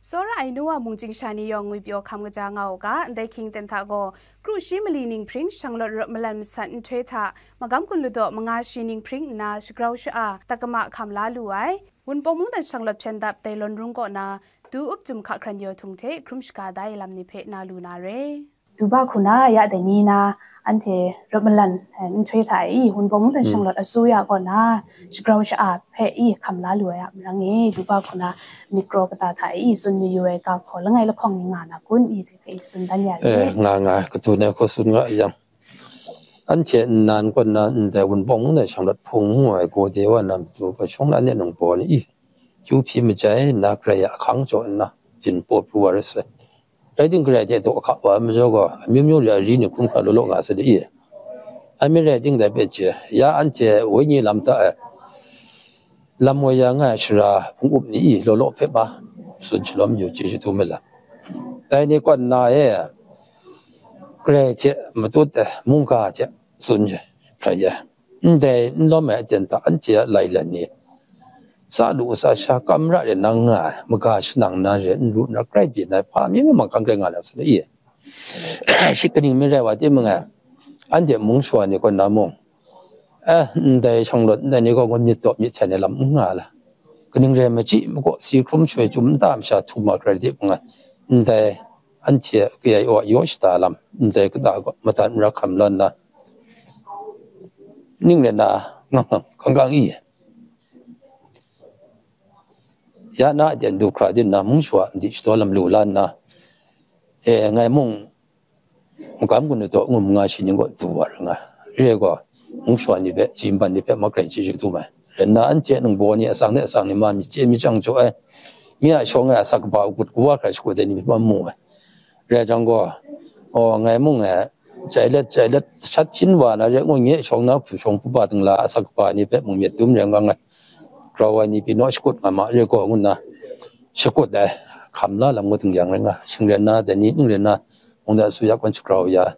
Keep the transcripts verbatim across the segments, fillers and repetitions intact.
Tsawra ai nu wa mungchying sha ni yawng ngwipyaw hkam kaja nga u ga, ndai hkying ten hta gaw, kru shi mali ninghpring shanglawt rawt malan masat nhtoi hta, magam gun ladaw manga shi ninghpring nna shagrau sha-a, takama hkam la lu ai, Wunpawng mungdan shanglawt hpyen dap dai lawn rung kaw na, du up jum hka hkran yaw htung hte hkrum shaga da ai lam ni hpe na lu na re. Duba hku na ya dai ni na, anhte rawt malan, eh, nhtoi hta e i, Wunpawng mungdan shanglawt asuya kaw na, shagrau sha-a hpe i hkam la lu ai a marang e, duba hku na myit kraw kata hta e i, tsun mayu ai ga hkaw langai lahkawng ni nga na kun i, dai hpe i tsun dan ya re. Eh, nga nga, katu na hkaw tsun nga yang. Anhte nnan kaw na ndai Wunpawng mungdan shanglawt hpung ngu ai gaw de wa na matu gaw shawng la ne nang baw ni i, kyu hpyi majai nna, Karai a ahkang jaw nna, byin paw pru wa rai sai. Rai timung, Karai hte daw hka wa ai majaw gaw, amyu myu re ai ri ni hkrum hkra law law nga sai de i. Ai mi rai timung, dai hpe chye, ya anhte wenyi lam hta e lam woi ya nga ai sara hpung up ni i, law law hpe ma tsun shalawm yu, chyeju htum ai lam. Dai ni kaw nna e, Karai hte matut ai mungga hte tsun hprai ai. Ndai n lawm ai aten hta anhte a lailen ni, sa lu sa sha kam ra re nang nga ai, maga shanang na re n ru nna grai byin ai hpa mi mi mang hkang grai nga na sai i. Shi kaning mi rai wa timung e, anhte mung shawa ni kaw na mung, eh, ndai shanglawt ndai ni gaw ngun myit daw myit hten ai lam n nga la. Kaning rai machyi makaw, si hkrum shoi chyum nta masha htum ma hkra timung e, ndai anhte a kayai wa yaw shada lam, ndai kata gaw madat mara hkam la nna, ning rai na ngang ngang hkang hkang i. Ya na a ten du hkra din na, mung shawa n di shadaw lam lu la nna, e, ngai mung magam gun ladaw ngu manga shi ning gaw du wa ra nga. Re ai gaw, mung shawa ni hpe, ji man ni hpe ma grai chyeju htum ai. Rai nna, anhte nang baw ni atsang de atsang ni ma myit chye myit chyang jaw ai. Nye a shawng e asak kaba agut kawa hkra shakut ai ni hpe ma mu ai. Rai jang gaw, aw, ngai mung e, jai let, jai let, shat hpyin wa na re ngu, nye shawng na hpu shawng hpu ba dingla asak kaba ni hpe mung myit dum rai nga nga, grau ai ni pyi naw shakut nga ma re gaw, ngu nna shakut ai, hkam la lam ngut n-, yang rai nga, shing rai nna, dai ni ning rai nna, mungdan asuya kawn shagrau ya,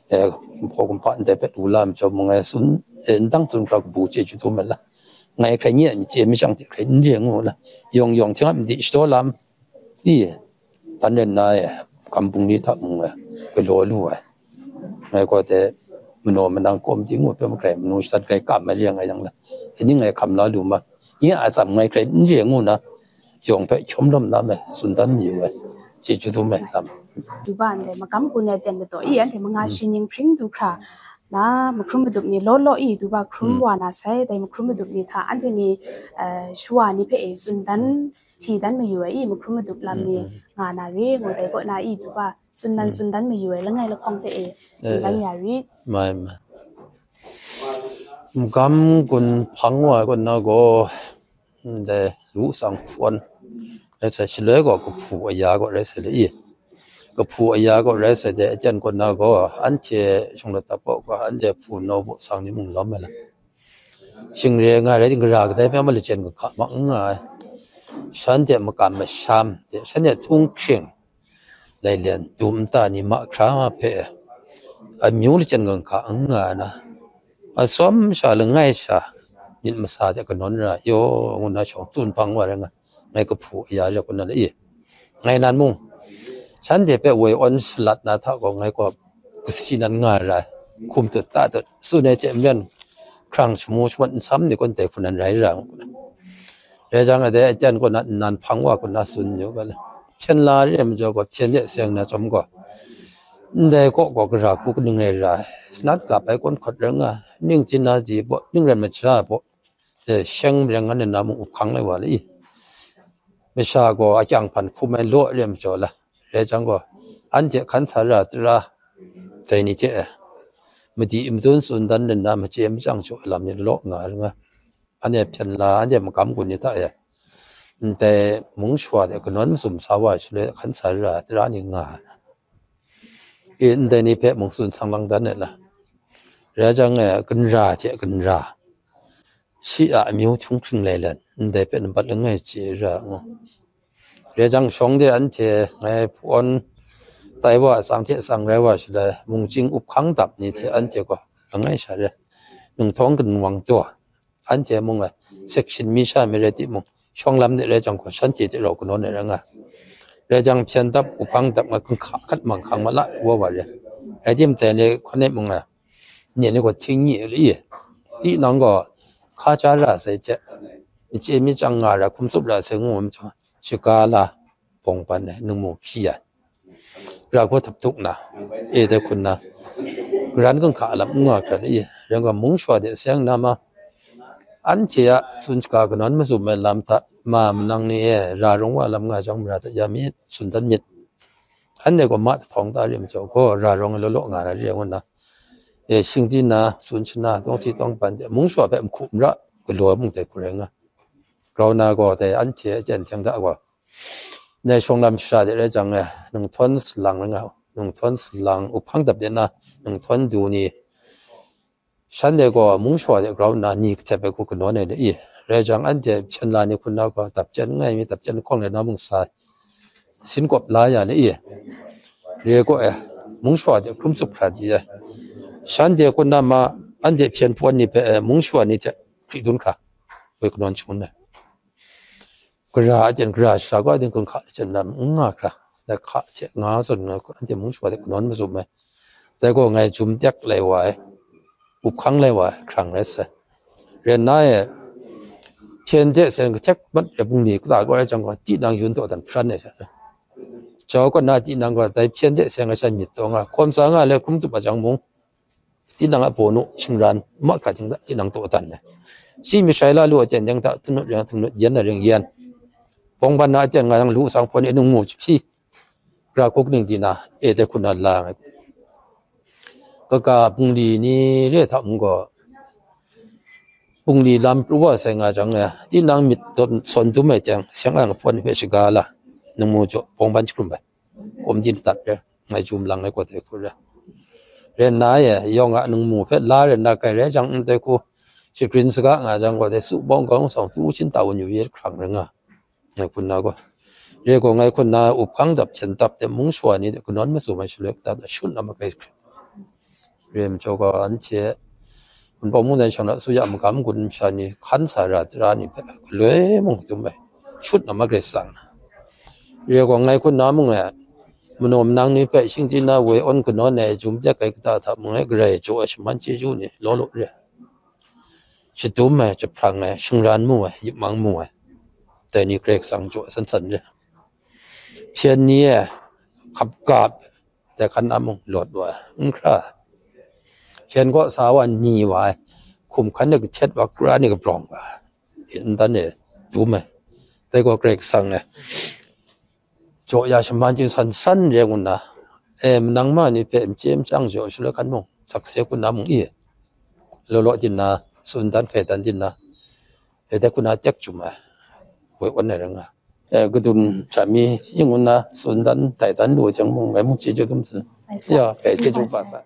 e, hpaw kumhpa ndai hpe lu la majaw mung e, tsun, e, ndang tsun hkra kabu chyeju htum ai la, ngai hkrai nye a myit chye myit chyang hte hkrai n re ngu la, yawng yawng hte nga myit di shadaw lam, i, tan ren na e, kam bungli hta mung e, galaw lu ai. Ngai gaw de, manaw manang kawm di ngu hpe makrai, manu shadat grai kam ai re nga yang la, ning ngai hkam la lu ma, nye a atsam ngai hkrai n re ngu na, yawng hpe hkyawm lawm na me, tsun dan mayu ai, chyeju htum ai lam. Duba ndai magam gun ai ten ladaw i, anhte manga shi ning hpring du hkra na, mahkrum madup ni law law i, duba hkrum wa na sai, dai mahkrum madup ni hta, anhte ni, eh, shawa ni hpe e tsun dan, hti dan mayu ai i, mahkrum madup lam ni nga na re, ngu dai kaw na i, duba tsun dan, tsun dan mayu ai, langai lahkawng hte e tsun dan ya rit. Mai, mai. Magam gun hpang wa ai kaw na gaw, ndai lu tsang hpawn rai sai, shaloi gaw kahpu aya gaw rai sai le i. Kahpu aya gaw rai sai de, aten kaw na gaw, anhte shawng lat tap gaw, anhte hpu nau baw sang ni mung lawm ai lam. Shing re nga rai ting, gara kadai hpe ma lachyen kahka mak n nga ai. Shanhte makam masham de, shanhte htunghkring, lailen dum nta ni mahkra hpe amyu lachyen kahka n nga ai na, atsawm sha langai sha myit masa de kanawn ra yaw ngu na shawng tsun hpang wa rai nga, ngai kahpu aya rai kun na le i. Ngai nan mung, shanhte hpe woi awn shalat na hta gaw, ngai gaw kasi nan nga ra ai, hkum tut ta tut, tsun ai hte maren, hkrang shamu shamat nsam ni gaw ndai hku nan rai ra ngu na. Rai jang, dai aten kaw na nnan hpang wa kaw na tsun yu ga le. Hpyen la re ai majaw gaw, hpyen de seng na chyawm gaw, ndai kaw gaw gara hku kaning rai ra ai, sanat gap ai kawn hkawt rai nga, ning chyin na ji baw, ning rai maja baw, e, sheng mareng ngan nna mung up hkang lai wa le i. Masha gaw akyang hpan hkum ai law re ai majaw la, rai jang gaw, anhte hkan sa ra tara, dai ni hte madi madun tsun dan nna, machye machyang jaw ai lam ni law nga ring ai. Anhte hpyen la, anhte magam gun ni hta e, ndai mung shawa de kanawn masum sa wa ai shaloi hkan sa ra tara ni nga ai. E, ndai ni hpe mung tsun sang lang dan ai la. Rai jang, e, ginra hte ginra, shi a amyu htunghkring lailen, ndai hpe nambat langai chye ra ngu. Rai jang, shawng de anhte ngai hpawn tai wa, tsang hte tsang rai wa shaloi, mungchying up hkang dap ni hte anhte gaw langai sha re, ninghtawng ginwang taw, anhte mung ai section mi sha mi rai timung, shawng lam de rai jang gaw, shanhte hte rau kanawn ai rai nga. Rai jang hpyen dap, uphang dap nga, kung hka hkat mang hkang ma la, wa wa re. Rai tim dai ni hkon e mung nga, nye ni gaw hting nye li, tinang gaw hka cha ra sai hte, n chye mi chyang nga ra, hkum tsup ra sai ngu ma chyawm, shiga la, bawng ban ai, ningmu hpyi ai. Ra gaw htap tuk na, e dai hkun na, garan kung hka lam n nga hkra ni, rai gaw mung shawa de seng na ma, anhte a tsun shaga kanawn mazum ai lam hta, ma manang ni e, ra rawng wa lam nga jang mara hta ya myit, tsun dan myit. Anhte gaw ma tahtawng ta rim jaw gaw, ra rawng ai law law nga na re ngu nna, e, shingdi na, tsun shana, tawng si tawng ban de, mung shawa hpe nhku mara, galaw mung dai hku rai nga. Grau na gaw, dai anhte a chyen hkyang hta gaw, nai shawng lam shara de rai jang, e, nung htawn salang rai nga, nung htawn salang, uphang dap de na, nung htawn du ni, shanhte gaw mung shawa de grau nna ni kahtep ai hku kanawn ai de i, rai jang anhte hpyen la ni hkun na gaw, dap chyen n ngai mi, dap chyen lahkawng rai na mung sa, sin kawp la ya le i, re gaw, e, mung shawa de hkrum tsup hkra di ai. Shanhte hkun na ma, anhte hpyen hpawng ni hpe, e, mung shawa ni hte hkri dun hkra, woi kanawn shangun ai. Gara a ten, gara shara gaw a ten, kun hka hten lam n nga hkra, dai hka hte nga zawn nga, anhte mung shawa de kanawn mazum ai. Dai gaw ngai jum tek lai wa ai, up hkang lai wa ai hkrang rai sai. Rai nna e, hpyen de seng kahtek mat ai bungli kata gaw rai jang gaw, tinang yun dawdan hparan ai sha. Jau kaw na tinang gaw, dai hpyen de seng ai sha myit taw nga, hkawm sa nga le hkrum tup a jang mung, tinang a baw nu shingran ma hkra ting hta tinang dawdan ai. Shi mashai la lu a ten ting hta, htunut ring htunut, yen na ring yen. Bawng ban na a ten nga yang lu sang hpawn e ningmu jahpyi, ra hku kaning di na, e dai hku na la ai. Kaga bungli ni re hta mung gaw, bungli lam pru wa sai nga jang, e, tinang myit dawn sawn dum ai teng, seng ang hpawn hpe shaga la, ningmu jaw bawng ban jahkrum ai. Kawm di dat re, ngai jum lang ai gaw dai hku re. Rai nna e, yawng a ningmu hpe la rai nna, kai rai jang, ndai hku shagrin saga nga jang gaw, dai su bawng gaw sawng tu shin ta wun yu ye hkrang rai nga, ngai hkun na gaw. Re gaw, ngai hkun na up hkang dap hpyen dap de mung shawa ni de kanawn mazum ai shaloi kata da shut na ma kai hkrit. Re majaw gaw, anhte Wunpawng mungdan shawng na su ya magam gun masha ni, hkan sa ra tara ni hpe galoi mung dum ai, shut na ma Karai Kasang. Re gaw, ngai hkun na mung e, manaw manang ni hpe shingdi na woi awn kanawn ai, jum tek ai kata hta mung e, Karai jaw ai shaman chyeju ni law law re. Shadum ai, jahprang ai, shingran mu ai, yip mang mu ai, dai ni Karai Kasang jaw ai san san re. Hpyen ni e, hkap gap, dai hkan na mung lawt wa ai, n hkra. Hpyen kaw sa wa ni wa ai, hkum hkan ni kahtet wa, kra ni kabrawng wa ai, n dan e dum ai. Dai gaw Karai Kasang e jaw ya shaman chyu san san re ngu nna, e, manang ma ni hpe n chye n chyang jaw shaloi hkan mung, sakse hku na mung i, law law din na, tsun dan hkai dan din na, e, dai hku na tek jum ai, woi awn ai rai nga. E, kadun hta mi yin ngu nna, tsun dan dai dan lu jang mung, ngai mung chyeju dum dan. Ya, e, chyeju ba sa.